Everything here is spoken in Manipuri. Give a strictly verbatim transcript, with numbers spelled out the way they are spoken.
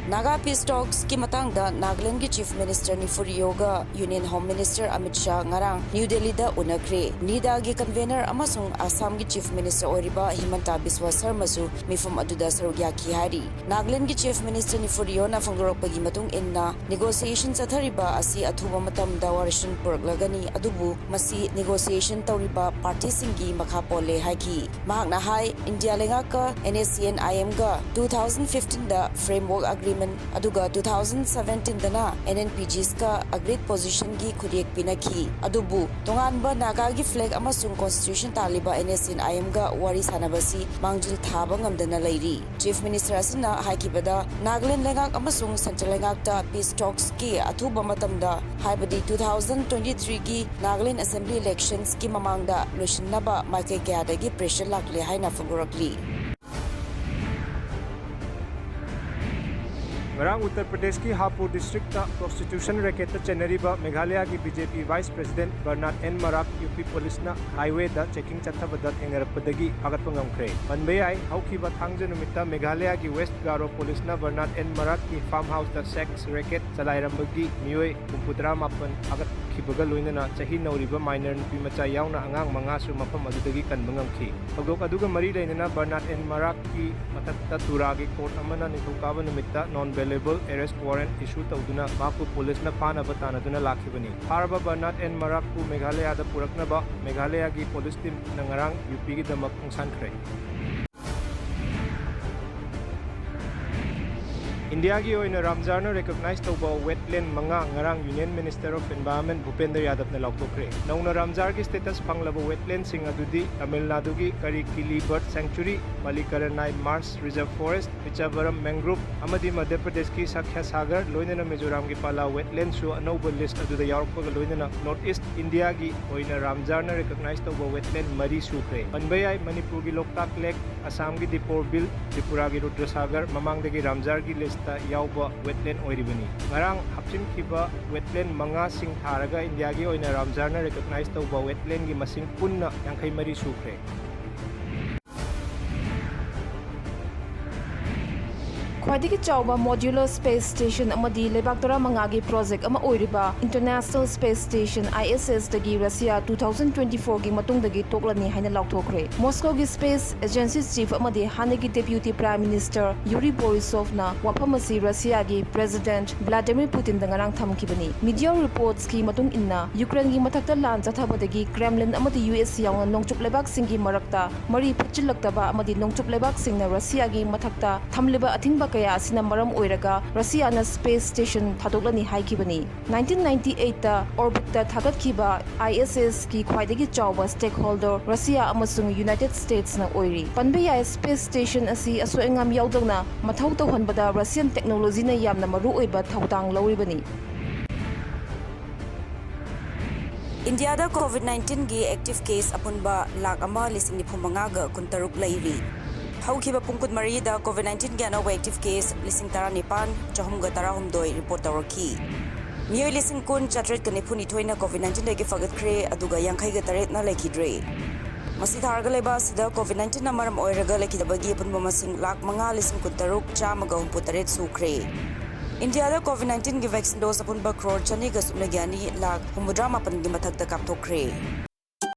ꯅꯥꯒꯥ ꯄꯤꯁ ꯇꯣꯛꯁꯀꯤ ꯃꯇꯥꯡꯗ ꯅꯥꯒꯥꯂꯦꯟꯗꯒꯤ ꯆꯤꯐ ꯃꯤꯅꯤꯁꯇꯔ ꯅꯤꯐꯨ ꯔꯤꯑꯣꯒ union home minister Amit Shah ꯉꯔꯥꯡ ꯅ꯭ꯌꯨ ꯗꯦꯜꯂꯤꯗ ꯎꯅꯈ꯭ꯔꯦ꯫ ꯅꯤꯗꯥꯒꯤ ꯀꯟꯚꯦꯅꯔ ꯑꯃꯁꯨꯡ ꯑꯁꯥꯝꯒꯤ ꯆꯤꯐ ꯃꯤꯅꯤꯁꯇꯔ ꯑꯣꯏꯔꯤꯕ ꯍꯤꯃꯟꯇꯥ ꯕꯤꯁ꯭ꯋ ꯁꯔꯃꯁꯨ ꯃꯤꯐꯝ ꯑꯗꯨꯗ ꯁꯔꯨꯛ ꯌꯥꯈꯤ ꯍꯥꯏꯔꯤ꯫ ꯅꯥꯒꯥꯂꯦꯟꯗꯒꯤ ꯆꯤꯐ ꯃꯤꯅꯤꯁꯇꯔ ꯅꯤꯐꯨ ꯔꯤꯑꯣꯅ ꯐꯣꯡꯗꯣꯔꯛꯄꯒꯤ ꯃꯇꯨꯡ ꯏꯟꯅ, ꯅꯦꯒꯣꯁꯤꯌꯦꯁꯟ ꯆꯠꯊꯔꯤꯕ ꯑꯁꯤ ꯑꯊꯨꯕ ꯃꯇꯝꯗ ꯋꯥꯔꯤꯁꯤꯟ ꯄꯨꯔꯛꯂꯒꯅꯤ, ꯑꯗꯨꯕꯨ ꯃꯁꯤ ꯅꯦꯒꯣꯁꯤꯌꯦꯁꯟ ꯇꯧꯔꯤꯕ ꯄꯥꯔꯇꯤꯁꯤꯡꯒꯤ ꯃꯈꯥ ꯄꯣꯜꯂꯦ ꯍꯥꯏꯈꯤ꯫ ꯃꯍꯥꯛꯅ ꯍꯥꯏ, ꯏꯟꯗꯤꯌꯥ ꯂꯩꯉꯥꯛꯀ NSCN-IMꯒ two thousand fifteenꯗ framework agreement, ꯑꯗꯨꯒ two thousand seventeenꯗꯅ NNPGSꯀ agreed positionꯒꯤ ꯈꯨꯠꯌꯦꯛ ꯄꯤꯅꯈꯤ꯫ ꯑꯗꯨꯕꯨ ꯇꯣꯉꯥꯟꯕ ꯅꯥꯒꯥꯒꯤ flag ꯑꯃꯁꯨꯡ constitution ꯇꯥꯜꯂꯤꯕ NSCN-IMꯒ ꯋꯥꯔꯤ ꯁꯥꯟꯅꯕꯁꯤ ꯃꯥꯡꯖꯤꯜ ꯊꯥꯕ ꯉꯝꯗꯅ ꯂꯩꯔꯤ꯫ ꯆꯤꯐ ꯃꯤꯅꯤꯁꯇꯔ ꯑꯁꯤꯅ ꯍꯥꯏꯈꯤꯕꯗ, ꯅꯥꯒꯥꯂꯦꯟ ꯂꯩꯉꯥꯛ ꯑꯃꯁꯨꯡ ꯁꯦꯟꯇ꯭ꯔꯦꯜ ꯂꯩꯉꯥꯛꯇ ꯄꯤꯁ ꯇꯣꯛꯁꯀꯤ ꯑꯊꯨꯕ ꯃꯇꯝꯗ, ꯍꯥꯏꯕꯗꯤ two thousand twenty-threeꯒꯤ ꯅꯥꯒꯥꯂꯦꯟ ꯑꯦꯁꯦꯝꯕ꯭ꯂꯤ ꯏꯂꯦꯛꯁꯟꯁꯀꯤ ꯃꯃꯥꯡꯗ ꯂꯣꯏꯁꯤꯟꯅꯕ ꯃꯥꯏꯀꯩ ꯀꯌꯥꯗꯒꯤ pressure ꯂꯥꯛꯂꯦ ꯍꯥꯏꯅ ꯐꯣꯡꯗꯣꯔꯛꯂꯤ꯫ ꯉꯔꯥꯡ ꯎꯠꯇꯔ ꯄ꯭ꯔꯗꯦꯁꯀꯤ ꯍꯥꯄꯨꯔ ꯗꯤꯁꯇ꯭ꯔꯤꯛꯇ prostitution racketꯇ ꯆꯦꯟꯅꯔꯤꯕ ꯃꯦꯘꯥꯂꯌꯥꯒꯤ BJP vice president ꯕꯔꯅꯥꯗ ꯑꯦꯟ ꯃꯔꯥꯛ UP ꯄꯨꯂꯤꯁꯅ highwayꯗ checking ꯆꯠꯊꯕꯗ ꯊꯦꯡꯅꯔꯛꯄꯗꯒꯤ ꯐꯥꯒꯠꯄ ꯉꯝꯈ꯭ꯔꯦ꯫ ꯄꯟꯕ ꯌꯥꯏ, ꯍꯧꯈꯤꯕ ꯊꯥꯡꯖ ꯅꯨꯃꯤꯠꯇ ꯃꯦꯘꯥꯂꯌꯥꯒꯤ ꯋꯦꯁ ꯒꯥꯔꯣ ꯄꯨꯂꯤꯁꯅ ꯕꯔꯅꯥꯗ ꯑꯦꯟ ꯃꯔꯥꯛꯀꯤ farm houseꯇ sex racket ꯆꯂꯥꯏꯔꯝꯕꯒꯤ ꯃꯤꯑꯣꯏ ꯍꯨꯝꯐꯨꯇꯔꯥ ꯃꯥꯄꯟ ꯐꯥꯒꯠꯈꯤꯕꯒ ꯂꯣꯏꯅꯅ ꯆꯍꯤ ꯅꯧꯔꯤꯕ minor ꯅꯨꯄꯤ ꯃꯆꯥ ꯌꯥꯎꯅ ꯑꯉꯥꯡ ꯃꯉꯥꯁꯨ ꯃꯐꯝ ꯑꯗꯨꯗꯒꯤ ꯀꯟꯕ ꯉꯝꯈꯤ꯫ ꯊꯧꯗꯣꯛ ꯑꯗꯨꯒ ꯃꯔꯤ ꯂꯩꯅꯅ ꯕꯔꯅꯥꯗ ꯑꯦꯟ ꯃꯔꯥꯛꯀꯤ ꯃꯊꯛꯇ ꯇꯨꯔꯥꯒꯤ court ꯑꯃꯅ ꯅꯤꯡꯊꯧꯀꯥꯕ ꯅꯨꯃꯤꯠꯇ non bailable arrest warrant issue ꯇꯧꯗꯨꯅ ꯃꯍꯥꯛꯄꯨ ꯄꯨꯂꯤꯁꯅ ꯐꯥꯅꯕ ꯇꯥꯟꯅꯗꯨꯅ ꯂꯥꯛꯈꯤꯕꯅꯤ꯫ ꯐꯥꯔꯕ ꯕꯔꯅꯥꯗ ꯑꯦꯟ ꯃꯔꯥꯛꯄꯨ ꯃꯦꯘꯥꯂꯌꯥꯗ ꯄꯨꯔꯛꯅꯕ ꯃꯦꯘꯥꯂꯌꯥꯒꯤ ꯄꯨꯂꯤꯁ ꯇꯤꯝꯅ ꯉꯔꯥꯡ UPꯒꯤꯗꯃꯛ ꯈꯣꯡꯁꯥꯟꯈ꯭ꯔꯦ꯫ ꯏꯟꯗꯤꯌꯥꯒꯤ ꯑꯣꯏꯅ ꯔꯥꯝꯖꯥꯔꯅ recognize ꯇꯧꯕ wetland ꯃꯉꯥ ꯉꯔꯥꯡ Union Minister of Environment ꯚꯨꯄꯦꯟꯗ꯭ꯔ ꯌꯥꯗꯕꯅ ꯂꯥꯎꯊꯣꯛꯈ꯭ꯔꯦ꯫ ꯅꯧꯅ ꯔꯥꯝꯖꯥꯔꯒꯤ status ꯐꯪꯂꯕ wetlandꯁꯤꯡ ꯑꯗꯨꯗꯤ ꯇꯥꯃꯤꯜ ꯅꯥꯗꯨꯒꯤ ꯀꯔꯤꯀꯤꯂꯤ bird sanctuary, ꯄꯂꯤꯀꯔꯅꯥꯏ marsh reserve forest, ꯄꯤꯆꯥꯚꯔꯝ mangrove ꯑꯃꯗꯤ ꯃꯙ꯭ꯌ ꯄ꯭ꯔꯗꯦꯁꯀꯤ ꯁꯥꯈ꯭ꯌꯥꯁꯥꯒꯔ, ꯂꯣꯏꯅꯅ ꯃꯤꯖꯣꯔꯥꯝꯒꯤ ꯄꯥꯂꯥ wetlandꯁꯨ ꯑꯅꯧꯕ list ꯑꯗꯨꯗ ꯌꯥꯎꯔꯛꯄꯒ ꯂꯣꯏꯅꯅ North East Indiaꯒꯤ ꯑꯣꯏꯅ ꯔꯥꯝꯖꯥꯔꯅ recognize ꯇꯧꯕ wetland ꯃꯔꯤ ꯁꯨꯈ꯭ꯔꯦ꯫ ꯄꯟꯕ ꯌꯥꯏ, ꯃꯅꯤꯄꯨꯔꯒꯤ ꯂꯣꯛꯇꯥꯛ lake, ꯑꯁꯥꯝꯒꯤ ꯗꯤꯄꯣꯔ ꯕꯤꯜ, ꯇ꯭ꯔꯤꯄꯨꯔꯥꯒꯤ ꯔꯨꯗ꯭ꯔꯁꯥꯒꯔ ꯃꯃꯥꯡꯗꯒꯤ ꯔꯥꯝꯖꯥꯔꯒꯤ listꯇ ꯌꯥꯎꯕ wetland ꯑꯣꯏꯔꯤꯕꯅꯤ꯫ ꯉꯔꯥꯡ ꯍꯥꯞꯆꯤꯟꯈꯤꯕ wetland ꯃꯉꯥꯁꯤꯡ ꯊꯥꯔꯒ ꯏꯟꯗꯤꯌꯥꯒꯤ ꯑꯣꯏꯅ ꯔꯥꯝꯖꯥꯔꯅ recognize ꯇꯧꯕ wetlandꯒꯤ ꯃꯁꯤꯡ ꯄꯨꯟꯅ ꯌꯥꯡꯈꯩ ꯃꯔꯤ ꯁꯨꯈ꯭ꯔꯦ꯫ ꯈ꯭ꯋꯥꯏꯗꯒꯤ ꯆꯥꯎꯕ modular space station ꯑꯃꯗꯤ ꯂꯩꯕꯥꯛ ꯇꯔꯥꯃꯉꯥꯒꯤ project ꯑꯃ ꯑꯣꯏꯔꯤꯕ International Space Station, I S S, ꯗꯒꯤ ꯔꯁꯤꯌꯥ two thousand twenty-four ꯒꯤ ꯃꯇꯨꯡꯗꯒꯤ ꯇꯣꯛꯂꯅꯤ ꯍꯥꯏꯅ ꯂꯥꯎꯊꯣꯛꯈ꯭ꯔꯦ꯫ ꯃꯣꯁꯀꯣꯒꯤ space agency chief ꯑꯃꯗꯤ ꯍꯥꯟꯅꯒꯤ deputy prime minister ꯌꯨꯔꯤ ꯕꯣꯔꯤꯁꯣꯚꯅ ꯋꯥꯐꯝ ꯑꯁꯤ ꯔꯁꯤꯌꯥꯒꯤ president Vladimir Putinꯗ ꯉꯔꯥꯡ ꯊꯝꯈꯤꯕꯅꯤ꯫ Media reportsꯀꯤ ꯃꯇꯨꯡ ꯏꯟꯅ, ꯌꯨꯀ꯭ꯔꯦꯟꯒꯤ ꯃꯊꯛꯇ ꯂꯥꯟ ꯆꯠꯊꯕꯗꯒꯤ Kremlin ꯑꯃꯗꯤ U S ꯌꯥꯎꯅ ꯅꯣꯡꯆꯨꯞ ꯂꯩꯕꯥꯛꯁꯤꯡꯒꯤ ꯃꯔꯛꯇ ꯃꯔꯤ ꯐꯠꯆꯤꯜꯂꯛꯇꯕ ꯑꯃꯗꯤ ꯅꯣꯡꯆꯨꯞ ꯂꯩꯕꯥꯛꯁꯤꯡꯅ ꯔꯁꯤꯌꯥꯒꯤ ꯃꯊꯛꯇ ꯊꯝꯂꯤꯕ ꯑꯊꯤꯡꯕ ꯀꯌꯥ ꯑꯁꯤꯅ ꯃꯔꯝ ꯑꯣꯏꯔꯒ ꯔꯁꯤꯌꯥꯅ space station ꯊꯥꯗꯣꯛꯂꯅꯤ ꯍꯥꯏꯈꯤꯕꯅꯤ꯫ Nineteen ninety-eightꯇ orbitꯇ ꯊꯥꯒꯠꯈꯤꯕ I S Sꯀꯤ ꯈ꯭ꯋꯥꯏꯗꯒꯤ ꯆꯥꯎꯕ stakeholder ꯔꯁꯤꯌꯥ ꯑꯃꯁꯨꯡ United Statesꯅ ꯑꯣꯏꯔꯤ꯫ ꯄꯟꯕ ꯌꯥꯏ, space station ꯑꯁꯤ ꯑꯁꯣꯏ ꯑꯉꯥꯝ ꯌꯥꯎꯗꯅ ꯃꯊꯧ ꯇꯧꯍꯟꯕꯗ Russian technologyꯅ ꯌꯥꯝꯅ ꯃꯔꯨꯑꯣꯏꯕ ꯊꯧꯗꯥꯡ ꯂꯧꯔꯤꯕꯅꯤ꯫ ꯏꯟꯗꯤꯌꯥꯗ COVID nineteenꯒꯤ active case ꯑꯄꯨꯟꯕ ꯂꯥꯈ ꯑꯃ ꯂꯤꯁꯤꯡ ꯅꯤꯐꯨ ꯃꯉꯥꯒ ꯀꯨꯟꯇꯔꯨꯛ ꯂꯩꯔꯤ꯫ ꯍꯧꯈꯤꯕ ꯄꯨꯡ ꯀꯨꯟꯃꯔꯤꯗ COVID nineteenꯒꯤ ꯑꯅꯧꯕ active case ꯂꯤꯁꯤꯡ ꯇꯔꯥꯅꯤꯄꯥꯟ ꯆꯍꯨꯝꯒ ꯇꯔꯥꯍꯨꯝꯗꯣꯏ report ꯇꯧꯔꯛꯈꯤ꯫ ꯃꯤꯑꯣꯏ ꯂꯤꯁꯤꯡ ꯀꯨꯟ ꯆꯥꯇ꯭ꯔꯦꯠꯀ ꯅꯤꯐꯨꯅꯤꯊꯣꯏꯅ COVID nineteenꯗꯒꯤ ꯐꯒꯠꯈ꯭ꯔꯦ, ꯑꯗꯨꯒ ꯌꯥꯡꯈꯩꯒ ꯇꯔꯦꯠꯅ ꯂꯩꯈꯤꯗ꯭ꯔꯦ꯫ ꯃꯁꯤ ꯊꯥꯔꯒ ꯂꯩꯕ ꯑꯁꯤꯗ COVID nineteenꯅ ꯃꯔꯝ ꯑꯣꯏꯔꯒ ꯂꯩꯈꯤꯗꯕꯒꯤ ꯑꯄꯨꯟꯕ ꯃꯁꯤꯡ ꯂꯥꯈ ꯃꯉꯥ ꯂꯤꯁꯤꯡ ꯀꯨꯟꯇꯔꯨꯛ ꯆꯥꯝꯃꯒ ꯍꯨꯝꯐꯨꯇꯔꯦꯠ ꯁꯨꯈ꯭ꯔꯦ꯫ ꯏꯟꯗꯤꯌꯥꯗ COVID nineteenꯒꯤ vaccine dose ꯑꯄꯨꯟꯕ crore ꯆꯅꯤꯒ ꯁꯨꯞꯅꯒꯤ ꯑꯅꯤ ꯂꯥꯈ ꯍꯨꯝꯐꯨꯇꯔꯥ ꯃꯥꯄꯟꯒꯤ ꯃꯊꯛꯇ ꯀꯥꯞꯊꯣꯛꯈ꯭ꯔꯦ꯫